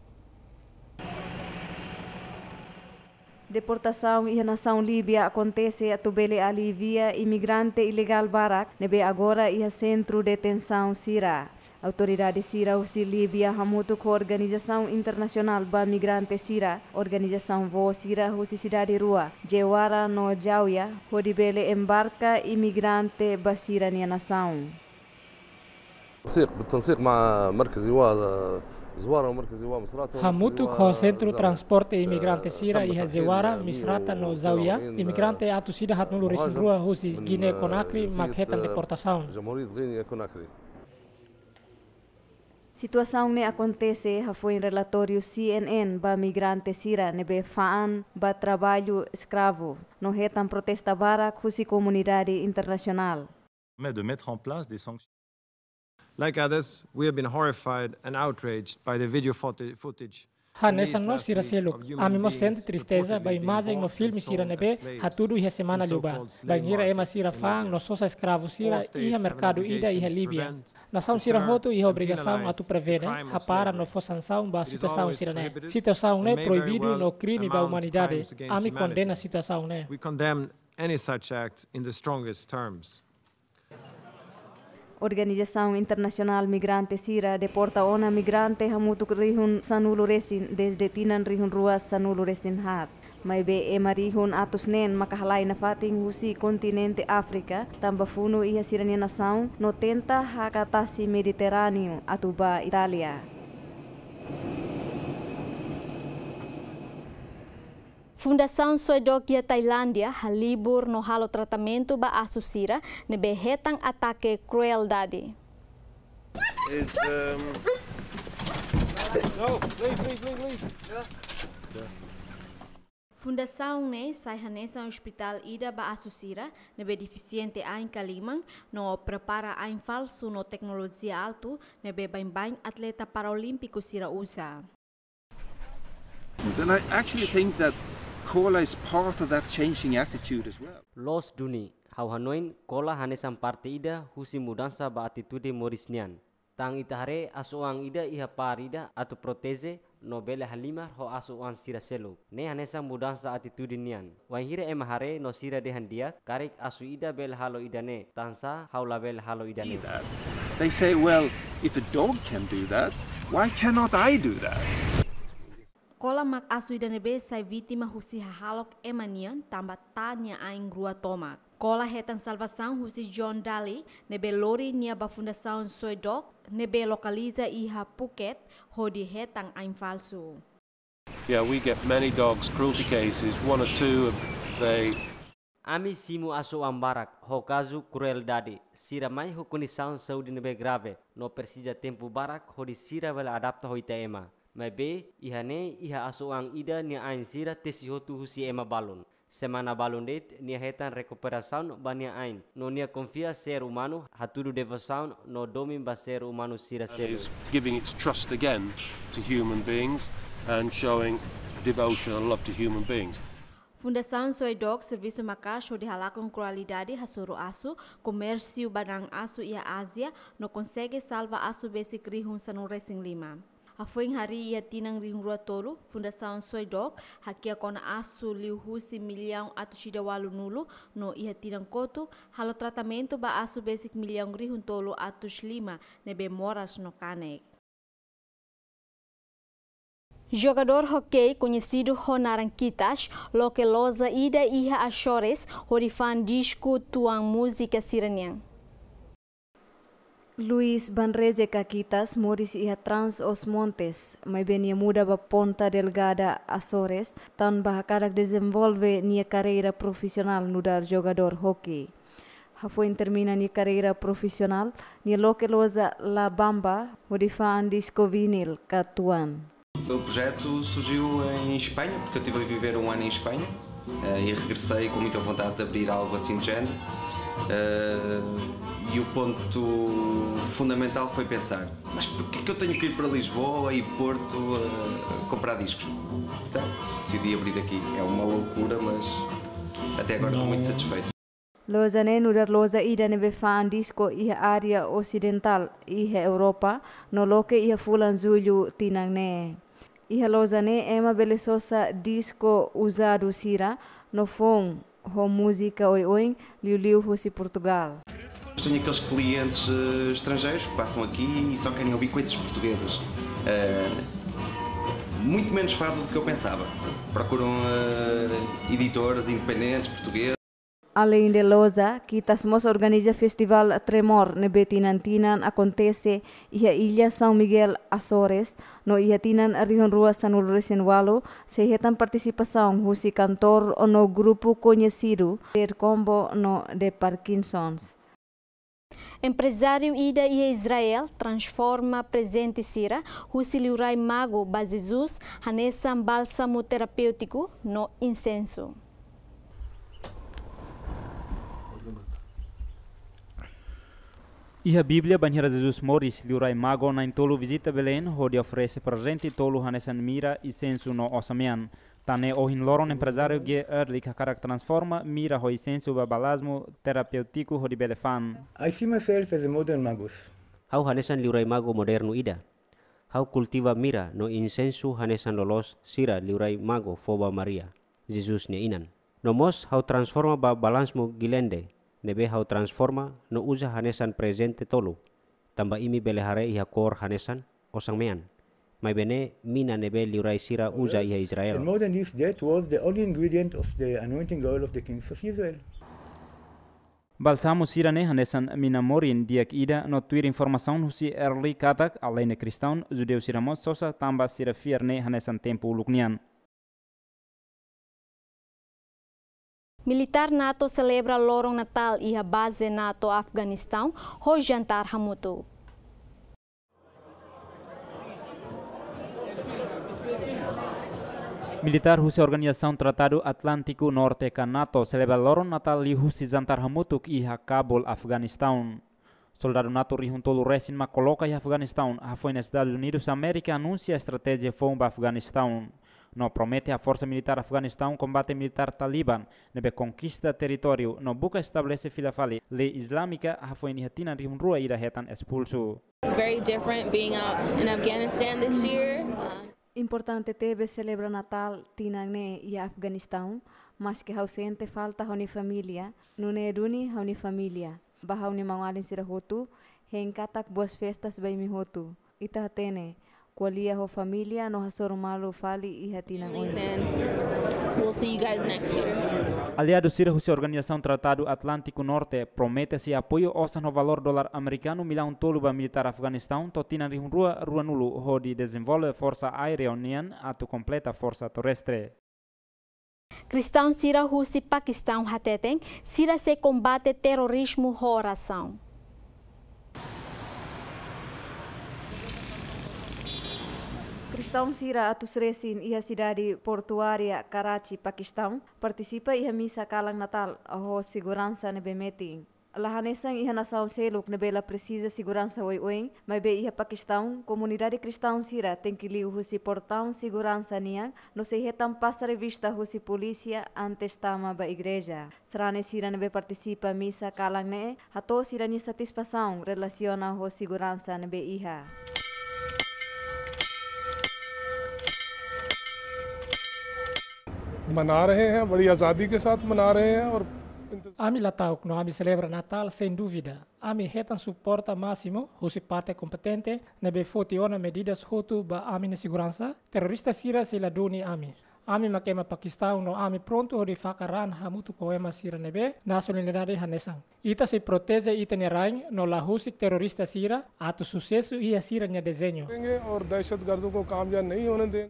Deportasaun iha nasaun Líbia akontese atu bele alivia imigrante ilegál barak ne'ebé agora iha sentru detensaun sira. Autoridade sira husi Líbia hamutuk ho organizasaun internasionál ba migrante sira, organizasaun voo sira husi sidade rua, Jewara no Jauya, hodi bele embarka imigrante ba sira-nia nasaun. بالتنسيق، بالتنسيق مع مركز إيواء زوارة ومركز إيواء مصراتة ومركز Hamutuk ho إيواء Sentru زاوية. Transporte imigrante sira iha Zewara, Misrata no Zauya, imigrante atus ida haatnulu-resin-rua husi Guiné Conakry mak hetan deportasaun. جمهورية غينيا كوناكري. Situasaun ne'e akontese hafoin relatóriu C N N ba migrante sira ne'ebé fa'an ba traballu eskravu no hetan protesta barak husi komunidade internasionál. Mais de mettre en place des sanctions. Like others, we have been horrified and outraged by the video footage. Hanesan no sira seluk, ami mós sente tristeza ba imajen no filme sira ne'ebé hatudu iha semana liubá, bainhira ema sira fa'an no sosa eskravu sira iha merkadu ida iha Líbia. Nasaun sira hotu iha obrigasaun atu prevene, hapara no fó sansaun ba situasaun sira-ne'e. Situasaun ne'e proibidu no krime ba umanidade. Ami kondena situasaun ne'e. We condemn any such act in the strongest terms. Organizasaun internasionál migrante sira deporta ona migrante hamutuk rihun sanulu-resin desde tinan rihun rua sanulu-resin-haat. Maibé ema rihun atus neen maka halai nafatin husi kontinente Áfrika, tanba funu iha sira-nia nasaun, no tenta hakat tasi Mediterráneu atu ba Itália. Fundasaun Soedok iha Tailándia halibur no halo tratamentu ba asu sira ne'ebé hetan atake krueldade. Is, um, no, leave, leave, leave, leave. Fundasaun ne'e sai hanesan ospitál ida ba asu sira ne'ebé defisiente ain ka liman, no prepara ain falsu no teknolojia altu ne'ebé baibain atleta paraolímpiku sira uza. Then I actually think that Kola is part of that changing attitude as well. Loos duni, ha'u hanoin Kola hanesan parte ida husi mudansa ba atitude moris nian. Tan ita haree asu-oan ida iha par ida atu proteje no bele halimar ho asu-oan sira seluk. Ne'e hanesan mudansa atitude nian. Wainhira ema haree no sira dehan di'ak, karik asu ida bele halo ida-ne'e, tansá ha'u labele halo ida-ne'e. See that. They say, "Well, if a dog can do that, why cannot I do that?" Kola mak asu ida ne'ebé sai vítima husi hahalok ema nian tanba taa nia ain rua tomak. Kola hetan salvasaun husi John Daly ne'ebé lori nia ba Fundasaun Soedok ne'ebé lokaliza iha Phuket hodi hetan ain falsu. Yeah, we get many dogs cruelty cases, one or two of the... Ami simu asu-oan barak ho kazu krueldade, sira mai ho kondisaun saúde ne'ebé grave, no presiza tempu barak hodi sira bele adapta ho ita ema. Maibé, iha ne'e iha asu-oan ida nia ain sira tesi hotu husi ema balun. Semana balun de'it nia hetan rekuperasaun ba nia ain, no nia konfia ser umanu, hatudu devosaun no domin ba ser umanu sira seluk. Is giving its trust again to human beings and showing devotion and love to human beings. Fundasaun Soedok servisu maka'as hodi halakon krueldade hasoru asu, komérsiu ba na'an asu iha Ázia, no konsege salva asu besik rihun sanulu-resin-lima. Hafoin harii iha tinan rihun rua tolu, Fundasaun Soedok hakiak ona asu liu husi millaun atus ida ualunulu, no iha tinan kotuk halo tratamentu ba asu besik millaun rihun tolu atus lima ne'ebé moras no kanek. Jogadór hókei koñesidu ho naran Quitas loke loja ida iha Açores hodi fa'an disku tuan múzika sira-nian. Luis Banreje ka Quitas moris iha Trás-os-Montes, maibé nia muda ba Ponta Delgada, Açores, tanba hakarak dezenvolve nia karreira profisionál nu'udar jogadór hókei. Hafoin termina nia karreira profisionál, nia loke loja La Bamba, hodi fa'an disku vinil ka tuan. O projeto surgiu em Espanha, porque eu estive a viver um ano em Espanha, eh, e regressei com muita vontade de abrir algo assim de género. Eh, e o ponto fundamental foi pensar: "Mas porquê que eu tenho que ir para Lisboa e Porto, eh, comprar discos?" Então, decidi abrir aqui. É uma loucura, mas até agora estou muito satisfeito. Loja ne'e nu'udar loja ida ne'ebé fa'an disku iha área osidentál iha Europa, no loke iha fulan Jullu tinan ne'e. Iha loja ne'e ema bele sosa disku uzadu sira no foun ho múzika oioin, liuliu husi Portugal. Tenho aqueles clientes, eh, estrangeiros que passam aqui e só querem ouvir coisas portuguesas. Eh, muito menos fado do que eu pensava. Procuram, eh, editoras independentes portuguesas. Além de loja, Quitas mós organiza Festivál Tremor ne'ebé tinan-tinan akontese iha Illa São Miguel, Açores, no iha tinan rihun rua sanulu-resin-ualu sei hetan partisipasaun husi kantór no grupu koñesidu The Combo no The Parkinsons. Emprezáriu ida iha Israel transforma prezente sira husi Liurai Mago ba Jesus hanesan bálsamu terapéutiku no insensu. Iha Bíblia, bainhira Jesus moris, Liurai Mago na'in-tolu vizita Belém hodi oferese prezente tolu hanesan mira, insensu no osan-mean. Tan ne'e ohin loron emprezáriu G. Ehrlich hakarak transforma mira ho insensu ba bálsamu terapéutiku hodi bele fa'an. I see myself as a modern magus. Ha'u hanesan Liurai Mago modernu ida. Ha'u kultiva mira no insensu hanesan loloos sira Liurai Mago fó ba Maria, Jesus nia inan. No mós ha'u transforma ba bálsamu Guilherme, ne'ebé ha'u transforma no uza hanesan prezente tolu. Tanba imi bele haree iha kór hanesan osan-mean. Maibé ne'e mina ne'ebé liurai sira uza iha Israel. And more than this, that was the only ingredient of the anointing oil of the kings of Israel. Bálsamu sira-ne'e hanesan mina morin di'ak ida no tuir informasaun husi Early katak, alende kristaun, judeu sira mós sosa tanba sira fiar ne'e hanesan tempu uluk nian. Militár NATO selebra loron Natál iha baze NATO Afeganistaun ho jantar hamutuk. Militár husi Organizasaun Tratadu Atlántiku Norte ka NATO selebra loron Natál liuhusi jantar hamutuk iha Kabul, Afeganistaun. Soldadu NATO rihun tolu resin mak koloka iha Afeganistaun, hafoin Estadus Unidus Amérika anunsia estratéjia foun ba Afeganistaun. No promete haforsa militár Afeganistaun kombate militár Taliban ne'ebé konkista territóriu no buka estabelese fila fali lei Islámika, hafoin iha tinan rihun rua ida hetan espulsu. It's very different being out in Afghanistan this year. Um, Importante tebes selebra Natál tinan ne'e iha Afeganistaun, maske ha'u sente falta ha'u-nia família, nune'e duni ha'u-nia família, ba ha'u-nia maun-alin sira hotu, hein katak boas festas ba imi hotu. Ita hatene, ko'alia ho família no hasoru malu fali iha tinan oin. And we'll see you guys next year. Aliadu sira husi Organizasaun Tratadu Atlántiku Norte promete sei apoiu osan ho valór dolar amerikanu millaun tolu ba militár Afeganistaun to'o tinan rihun rua ruanulu hodi dezenvolve forsa aérea nian atu kompleta forsa terrestre. Kristaun sira husi Pakistaun hateten, sira sei kombate terorizmu ho orasaun. Kristaun sira atus resin iha sidade portuária Karachi, Pakistaun, partisipa iha misa kalan Natál ho seguransa ne'ebé metin. La hanesan iha nasaun seluk ne'ebé la presiza seguransa oioin, maibé iha Pakistaun, komunidade kristaun sira tenke liu husi portaun seguransa nian, no sei hetan pasa revista husi polísia antes tama ba igreja. Sarani sira ne'ebé partisipa misa kalan ne'e, hato'o sira-nia satisfasaun relasiona ho seguransa ne'ebé iha. मना रहे हैं, बड़ी आज़ादी के साथ मना रहे हैं और इंतज़ार Ami la ta'uk no ami selebra Natál sein dúvida. Ami hetan suporta másimu husi parte kompetente ne'ebé foti ona medidas hotu ba ami-nia seguransa. Terrorista sira sei la duni ami. Ami mak ema Pakistaun no ami prontu hodi fakar an hamutuk ho ema sira ne'ebé nasionalidade hanesan. Ita sei proteje ita-nia rain no la husik terrorista sira atu susesu iha sira-nia dezeñu. करेंगे और दहशतगर्दों को कामयाब नहीं होने देंगे।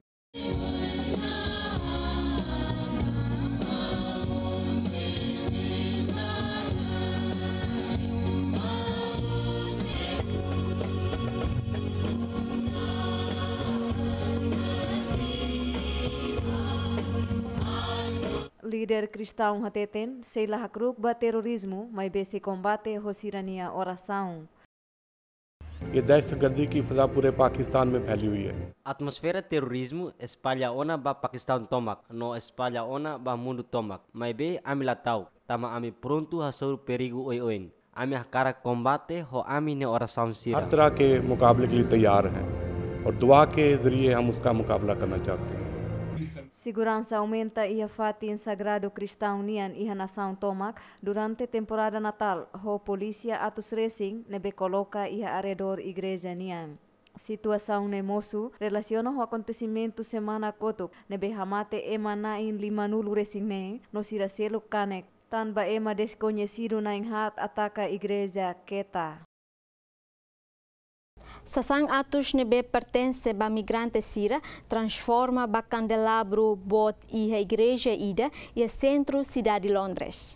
Líder kristaun hateten, sei la hakru'uk ba terorizmu, maibé sei kombate ho sira-nia orasaun. ये दहशतगर्दी की फिजा पूरे पाकिस्तान में फैली हुई है। Atmosfera terorizmu espalla ona ba Pakistaun tomak, no espalla ona ba mundu tomak. Maibé ami la ta'uk, tanba ami prontu hasoru perigu oioin. Ami hakarak kombate ho ami-nia orasaun sira. हर तरह के मुकाबले के लिए तैयार हैं और दुआ के जरिए हम उसका मुकाबला करना चाहते हैं। Seguransa aumenta iha fatin sagradu kristaun nian iha nasaun tomak durante temporada Natál, ho polísia atus resin ne'ebé koloka iha arredór igreja nian. Situasaun ne'e mosu relasiona ho akontesimentu semana kotuk ne'ebé hamate ema na'in limanulu resin neen no sira seluk kanek, tanba ema deskoñesidu na'in haat ataka igreja Quetta. Sasán atus ne'ebé pertense ba migrante sira transforma ba kandelabru boot iha igreja ida iha sentru sidade Londres.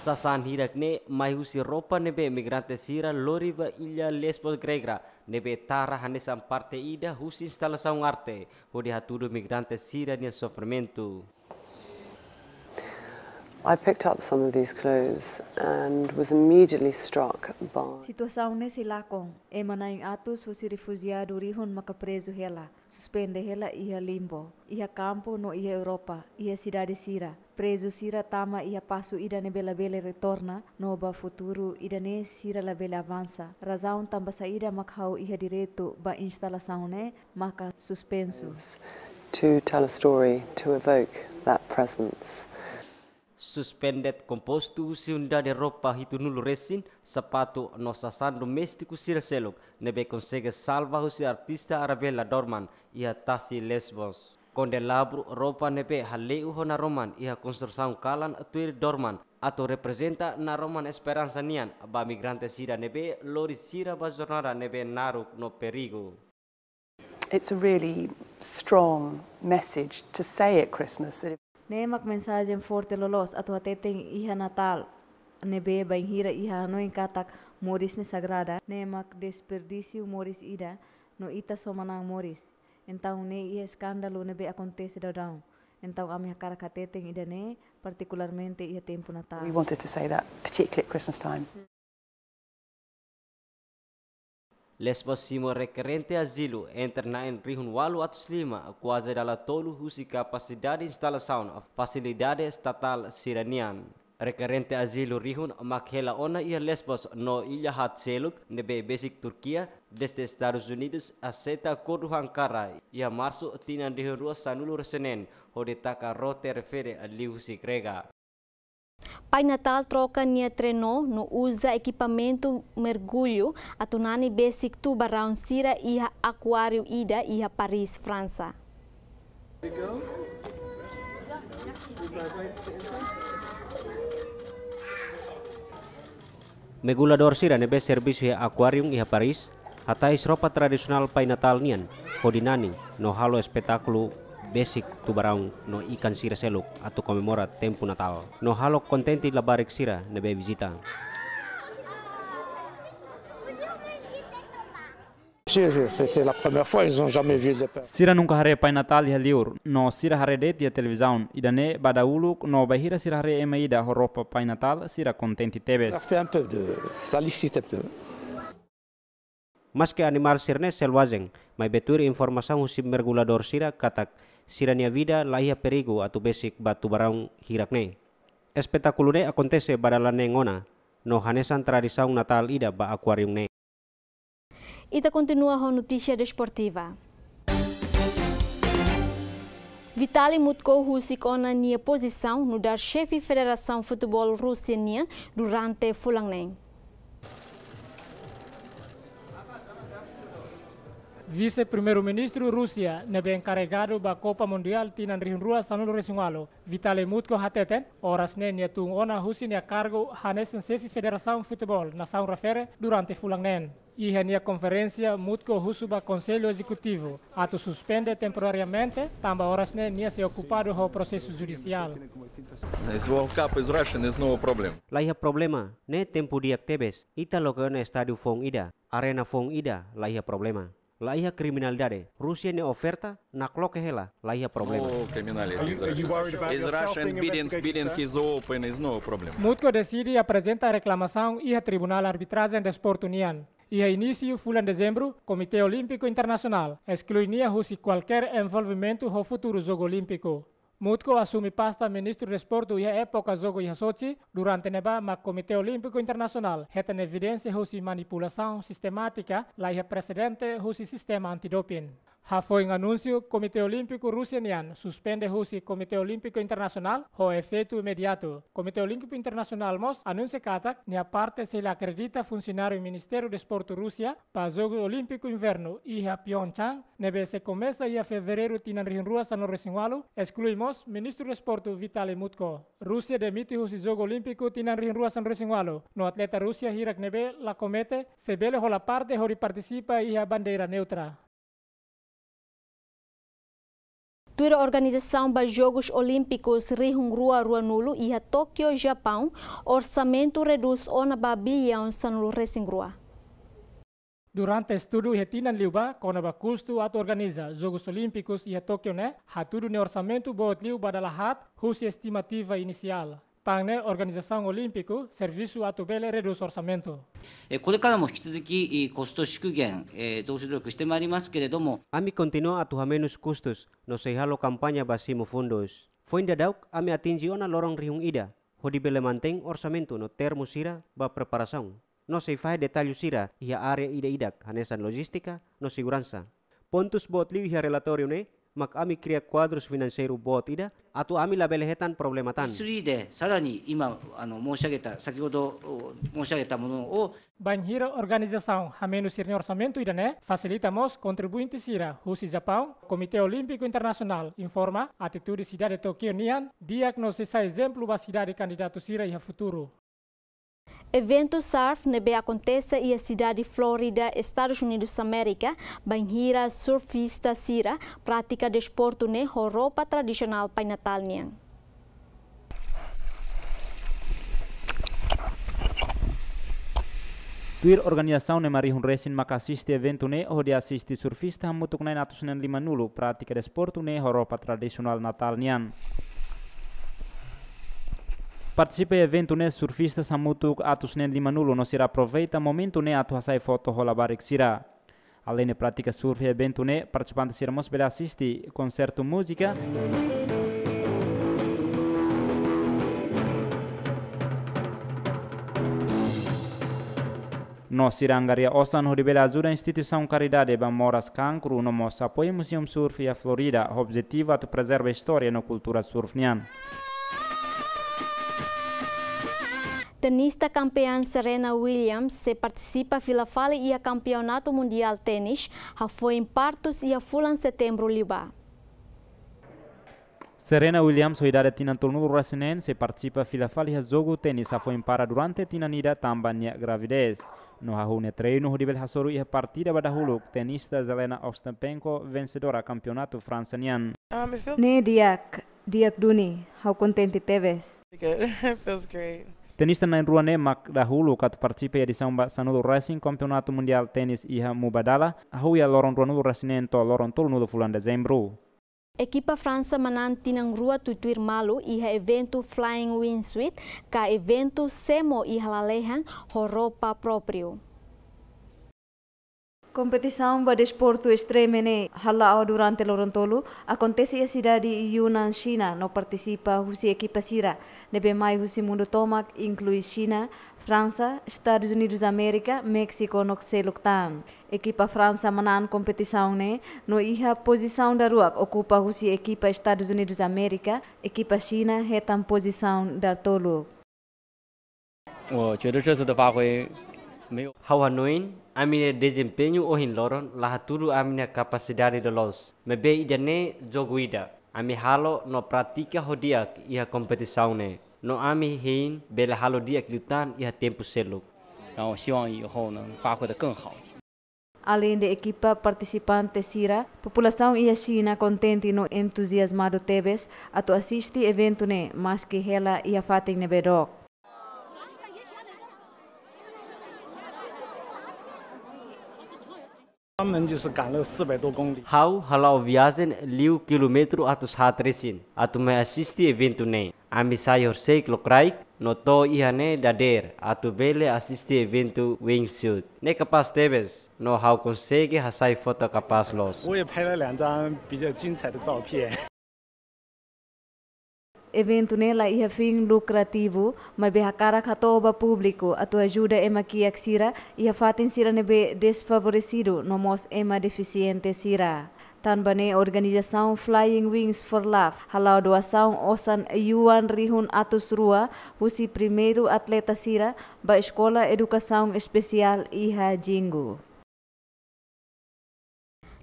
Sasán hirak ne'e mai husi roupa ne'ebé migrante sira lori ba illa Lesbos, Grésia, ne'ebé tara hanesan parte ida husi instalasaun arte, hodi hatudu migrante sira-nia sofrimentu. I picked up some of these clothes and was immediately struck by Situasaun ne'e sei lakon, ema na'in atus husi refujiadu rihun maka prezu hela, suspende hela iha limbo, iha kampu no iha Europa, iha sidade sira. Prezu sira tama iha pasu ida ne'ebé labele retorna, no ba futuru ida-ne'e sira labele avansa. Razaun tanba saida mak ha'u iha direitu ba instalasaun ne'e maka suspensu. To tell a story, to evoke that presence. Suspende kompostu husi unidade roupa hitunulu resin, sapatu no sasán doméstiku sira seluk, ne'ebé konsege salva husi artista Arabella Dorman iha tasi Lesbos. Kandelabru roupa ne'ebé hale'u ho naroman iha konstrusaun kalan tuir Dorman, atu reprezenta naroman esperansa nian ba migrante sira ne'ebé lori sira ba jornada ne'ebé naruk no perigu. It's a really strong message to say at Christmas that if Ne'e mak mensajen forte loloos atu hateten iha Natál ne'ebé bainhira iha hanoin katak moris ne'e sagrada, ne'e mak desperdísiu moris ida, no ita só manán moris. Entaun ne'e iha eskándalu ne'ebé akontese daudaun. Entaun ami hakarak hateten ida-ne'e, partikularmente iha tempu Natál. We wanted to say that, particularly at Christmas time. Lesbos simu rekerente azilu entre na'in rihun ualu atus lima, kuaze dala tolu husi kapasidade instalasaun fasilidade estatál sira-nian. Rekerente azilu rihun mak hela ona iha Lesbos no illa haat seluk ne'ebé besik Turkia, dezde Estadus Unidus aseita akordu ho Ankara iha Marsu tinan rihun rua sanulu resin neen, hodi taka rote refere liuhusi Grega. Pai Natál troka nia trenó no uza ekipamentu mergullu atu nani besik tubaraun sira iha akuáriu ida iha Paris, Fransa. Mergulladór sira ne'ebé servisu iha akuáriu iha Paris, hatais roupa tradisionál Pai Natál nian, hodi nani no halo espetákulu besik tubaraun no ikan sira seluk atu komemora tempu Natál, no halo kontente labarik sira ne'ebé vizita. C'est, c'est, c'est la première fois, ils ont jamais vu de père. Sira nunka haree Pai Natál iha liur, no sira haree de'it iha televizaun. Ida-ne'e ba dahuluk, no bainhira sira haree ema ida ho roupa Pai Natál, sira kontente tebes. Ça fait un peu de, ça l'excite un peu. Maske animál sira-ne'e selvajen, maibé tuir informasaun husi mergulladór sira katak sira-nia vida la iha perigu atu besik ba tubaraun hirak-ne'e. Espetákulu ne'e akontese ba dala neen ona, no hanesan tradisaun Natál ida ba akuáriu ne'e. Ita kontinua ho notísia desportiva. Vitali Mutko husik ona nia pozisaun nu'udar xefe Federasaun Futeból Rúsia nian durante fulan neen. Vise-Primeiru-Ministru Rúsia ne'ebé enkaregadu ba Kopa Mundiál tinan rihun rua sanulu resin ualu, Vitali Mutko hateten, oras ne'e nia tun ona husi nia kargu hanesan xefe Federasaun Futeból nasaun refere durante fulan neen. Iha nia konferénsia, Mutko husu ba Konsellu Ezekutivu atu suspende temporariamente, tanba oras ne'e nia sei okupadu ho prosesu judisiál. This World Cup is Russian, is no problem. La iha problema, ne'e tempu di'ak tebes. Ita loke ona estádiu foun ida, arena foun ida, la iha problema. La iha kriminalidade. Rúsia nia oferta, nakloke hela, la iha problema. No criminality is Russian. Is Russian bidding, bidding his open, is no problem. Mutko deside aprezenta reklamasaun iha Tribunál Arbitrajen Desportu nian. Iha inísiu fulan Dezembru, Komité Olímpiku Internasionál esklui nia husi kualkér envolvimentu ho futuru Jogu Olímpiku. Mutko asume pasta Ministru Desportu iha époka Jogu iha Sochi, durante ne'ebá mak Komité Olímpiku Internasionál hetan evidénsia husi manipulasaun sistemátika la iha presedente husi sistema antidoping. Hafoin anúnsiu, Komité Olímpiku Rúsia nian suspende husi Komité Olímpiku Internasionál ho efeitu imediatu. Komité Olímpiku Internasionál mós anúnsia katak nia parte sei la akredita funsionáriu Ministériu Desportu Rúsia ba Jogu Olímpiku Invernu iha Pyeongchang, ne'ebé sei komesa iha Fevereiru tinan rihun rua sanulu resin ualu, esklui mós Ministru Desportu Vitali Mutko. Rúsia demite husi Jogu Olímpiku tinan rihun rua sanulu resin ualu, no atleta Rúsia hirak ne'ebé la kompete sei bele hola parte hodi partisipa iha bandeira neutra. Tuir organizasaun ba Jogus Olímpikus rihun rua ruanulu iha Tókio, Japaun, orsamentu redús ona ba billaun sanulu resin rua. Durante estudu iha tinan liubá kona-ba kustu atu organiza Jogus Olímpikus iha Tókio ne'e, hatudu nia orsamentu boot liu ba dala haat husi estimativa inisiál. Tan ne'e organizasaun olímpiku servisu atu bele redús orsamentu. えー、これからも引き続き、えー、コスト縮減、えー、増資努力してまいりますけれども、 Ami kontinua atu hamenus kustus, no sei halo kampaña ba simu fundus. Foin daudauk, ami atinje ona loron rihun ida, hodi bele mantein orsamentu no termu sira ba preparasaun, no sei fahe detallu sira iha área ida-idak hanesan lojístika no seguransa. Pontus boot liu iha relatóriu ne'e mak ami kria kuadrus finanseiru boot ida, atu ami labele hetan problema tan. スリーで、さらに今、あの、申し上げた、先ほど、お、申し上げたものを、 Bainhira organizasaun hamenus sira-nia orsamentu ida-ne'e, fasilita mós kontribuinte sira husi Japaun. Komité Olímpiku Internasionál informa atitude sidade Tókiu nian di'ak no sei sai ezemplu ba sidade kandidatu sira iha futuru. Eventu surf ne'ebé akontese iha sidade Flórida, Estadus Unidus Amérika, bainhira surfista sira pratika desportu ne'e ho roupa tradisionál pai-natal nian. Tuir organizasaun ne'e ema rihun resin maka asiste eventu ne'e hodi asiste surfista hamutuk na'in atus neen lima-nulu pratika desportu ne'e ho roupa tradisionál Natál nian. Partisipa eventu ne'e surfista hamutuk atus neen lima-nulu no sira aproveita momentu ne'e atu hasai foto ho labarik sira. Aleinde pratika surf eventu ne'e, partisipante sira mós bele asiste konsertu múzika. No sira anggaria osan hodi bele ajuda instituisaun karidade ba moras kankru no mós apoia Museum Surf iha Flórida, ho objetivu atu prezerva istória no kultura surf nian. Tenista kampeã Serena Williams sei partisipa fila fali iha Kampeonatu Mundiál Ténis hafoin partus iha fulan Setembru liubá. Serena Williams ho idade tinan tolunulu resin neen sei partisipa fila fali iha jogu ténis hafoin para durante tinan ida tanba nia gravidez. No hahú nia treinu hodi bele hasoru iha partida ba dahuluk tenista Jelena Ostapenko, vensedora Kampeonatu Fransa nian. Um, it feels Ne'e di'ak, di'ak duni, ha'u kontente tebes. Good. It feels great. Tenista na'in-rua ne'e mak dahuluk atu partisipa iha edisaun ba sanulu resin Kampeonatu Mundiál Ténis iha Mubadala, hahú iha loron ruanulu resin neen to'o loron tolunulu fulan Dezembru. Ekipa Fransa manán tinan rua tuir-tuir malu iha eventu Flying Wingsuit, ka eventu semo iha lalehan ho roupa própriu. Kompetisaun ba desportu estreme ne'e hala'o durante loron tolu, akontese iha sidade Yunnan, Xina, no partisipa husi ekipa sira ne'ebé mai husi mundu tomak, inklui Xina, Fransa, Estadus Unidus Amérika, Méxiku no seluk tan. Ekipa Fransa manán kompetisaun ne'e no iha pozisaun daruak okupa husi ekipa Estadus Unidus Amérika, ekipa Xina hetan pozisaun datoluk. 我觉得这次的发挥没有 Ha'u hanoin, ami-nia dezempeñu ohin loron la hatudu ami-nia kapasidade loloos. Maibé ida-ne'e jogu ida. Ami halo no pratika ho di'ak iha kompetisaun ne'e. No ami hein bele halo di'ak liután iha tempu seluk. 然后希望以后能发挥得更好。 Aleinde ekipa partisipante sira, populasaun iha Xina kontente no entuziazmadu tebes atu asiste eventu ne'e, maski hela iha fatin ne'ebé dook. 专门就是赶了四百多公里。 Ha'u hala'o viajen liu kilómetru atus haat resin atu mai asiste eventu ne'e. Ami sai horisehik lokraik no to'o iha ne'e dadeer atu bele asiste eventu wingsuit. Ne'e kapás tebes, no ha'u konsege hasai foto kapás loos. 我也拍了两张比较精彩的照片。 Eventu ne'e la iha fin lukrativu, maibé hakarak hato'o ba públiku atu ajuda ema kiak sira iha fatin sira ne'ebé desfavoresidu no mós ema defisiente sira. Tanba ne'e organizasaun Flying Wings for Love hala'o doasaun osan yuan rihun atus rua husi primeiru atleta sira ba eskola edukasaun espesiál iha Jingu.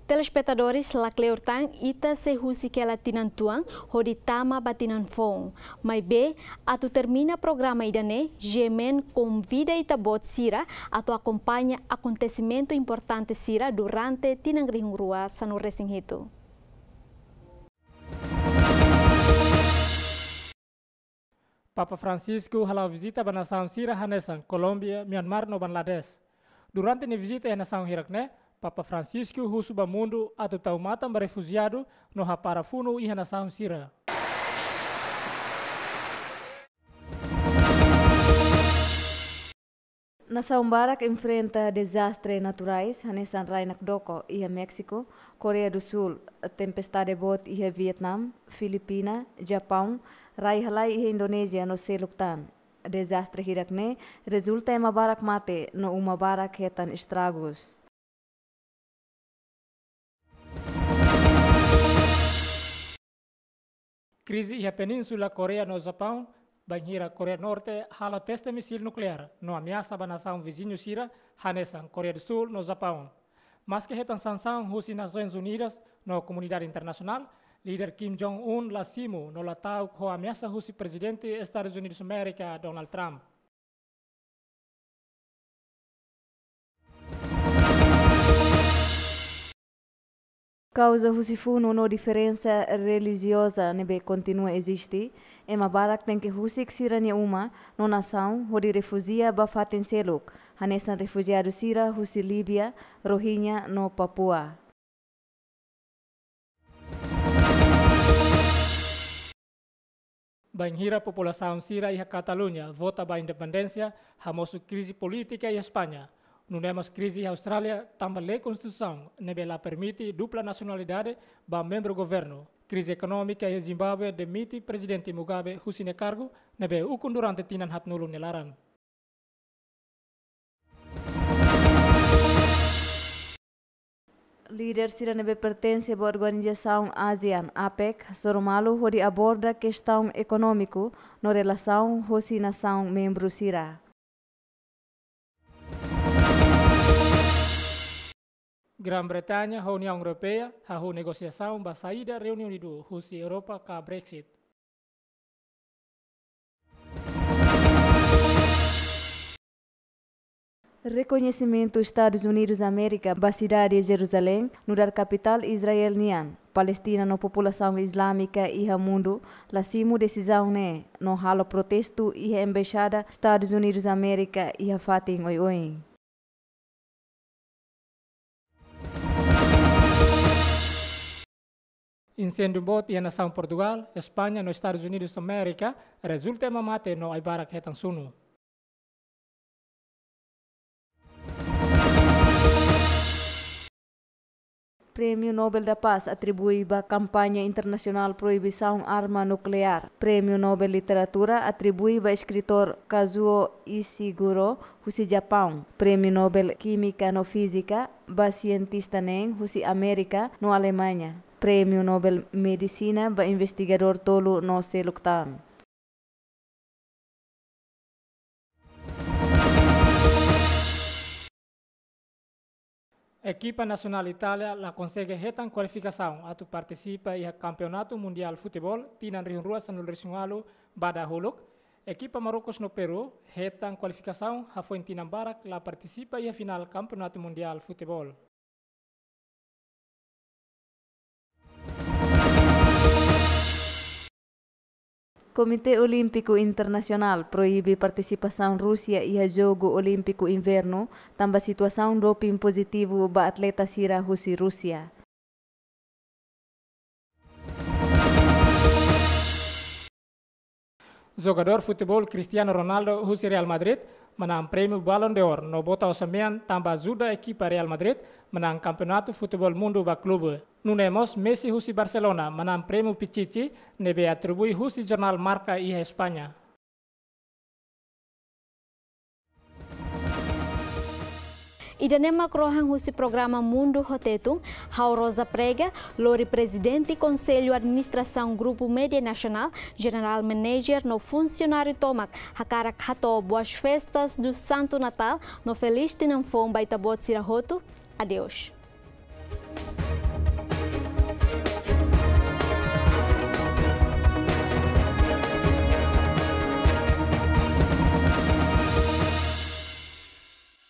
Telespetadores, lakleur tan ita sei husik hela tinan tuan hodi tama ba tinan foun. Maibé, atu termina programa ida-ne'e, GMN konvida ita-boot sira atu akompaña akontesimentu importante sira durante tinan rihun rua sanulu resin hitu. Papa Francisco hala'o vizita ba nasaun sira hanesan Kolómbia, Myanmar no Bangladesh. Durante nia vizita iha nasaun hirak-ne'e, Papa Francisco husu ba mundu atu tau matan ba refujiadu no hapara funu iha nasaun sira. Nasaun barak enfrenta dezastre naturais, hanesan rai nakdoko iha Méxiku, Koreia du Sul, tempestade boot iha Vietnam, Filipina, Japaun, rai halai iha Indonézia no seluk tan. Dezastre hirak-ne'e rezulta ema barak mate no uma barak hetan estragus. Krize iha Península Koreia no Japaun, bainhira Koreia Norte halo teste misil nukleár no ameasa ba nasaun viziñu sira, hanesan Koreia do Sul no Japaun. Maske hetan sansaun husi Nasoins Unidas no komunidade internasionál, líder Kim Jong-un la simu no la ta'uk ho ameasa husi Prezidente Estadus Unidus Amérika, Donald Trump. Kauza husi funu no diferensa relijioza ne'ebé kontinua eziste, ema barak tenke husik sira-nia uma no nasaun hodi refújia ba fatin seluk, hanesan refujiadu sira husi Líbia, Rohingya no Papua. Bainhira populasaun sira iha Kataluña vota ba independénsia, hamosu krize polítika iha España. Nune'e mós krize iha Austrália tanba lei konstituisaun ne'ebé la permite dupla nasionalidade ba membru governu. Krize ekonómika iha Zimbábue demite Prezidente Mugabe husi nia kargu, ne'ebé ukun durante tinan haatnulu nia laran. Líder sira ne'ebé pertense ba organizasaun ASEAN, APEC, hasoru malu hodi aborda kestaun ekonómiku no relasaun hosi nasaun membru sira. Grã-Bretaña ho Uniaun Europeia hahú negosiasaun ba saida Reinu Unidu husi Europa ka Brexit. Rekoñesimentu Estadus Unidus Amérika ba sidade Jeruzalén, nu'udar kapitál Israel nian, Palestina no populasaun islámika iha mundu la simu desizaun ne'e, no halo protestu iha Embaixada Estadus Unidus Amérika iha fatin oioin. Inséndiu boot iha nasaun Portugál, España no Estadus Unidus Amérika rezulta ema mate no ai-barak hetan sunu. Prémiu Nobel da Paz atribui ba kampaña internasionál proibisaun arma nukleár. Prémiu Nobel Literatura atribui ba eskritór Kazuo Ishiguro, husi Japaun. Prémiu Nobel Kímika no Fízika ba sientista neen husi Amérika no Alemaña. Prémiu Nobel Medisina ba investigadór tolu no seluk tan. Ekipa nasionál Itália la konsege hetan kualifikasaun atu partisipa iha Kampeonatu Mundiál Futeból tinan rihun rua sanulu-resin-ualu ba dahuluk. Ekipa Marrokos no Peru hetan kualifikasaun hafoin tinan barak la partisipa iha finál Kampeonatu Mundiál Futeból. Komité Olímpiku Internasionál proibe partisipasaun Rúsia iha Jogu Olímpiku Invernu, tanba situasaun doping pozitivu ba atleta sira husi Rúsia. Jogadór futeból Cristiano Ronaldo husi Real Madrid manán prémiu Ballon d'Or no bota osan-mean tanba ajuda ekipa Real Madrid manán Kampeonatu Futeból Mundu ba klube. Nune'e mós Messi husi Barcelona manán prémiu Pichichi ne'ebé atribui husi jornál Marca iha España. Ida-ne'e mak rohan husi programa Mundu ho Tetun, ha'u Rosa Prega, lori Prezidente Konsellu Administrasaun Grupu Média Nasionál, General Manager no funsionáriu tomak, hakarak hato'o boas festas do Santo Natal no feliz tinan foun ba ita-boot sira hotu. Adeus.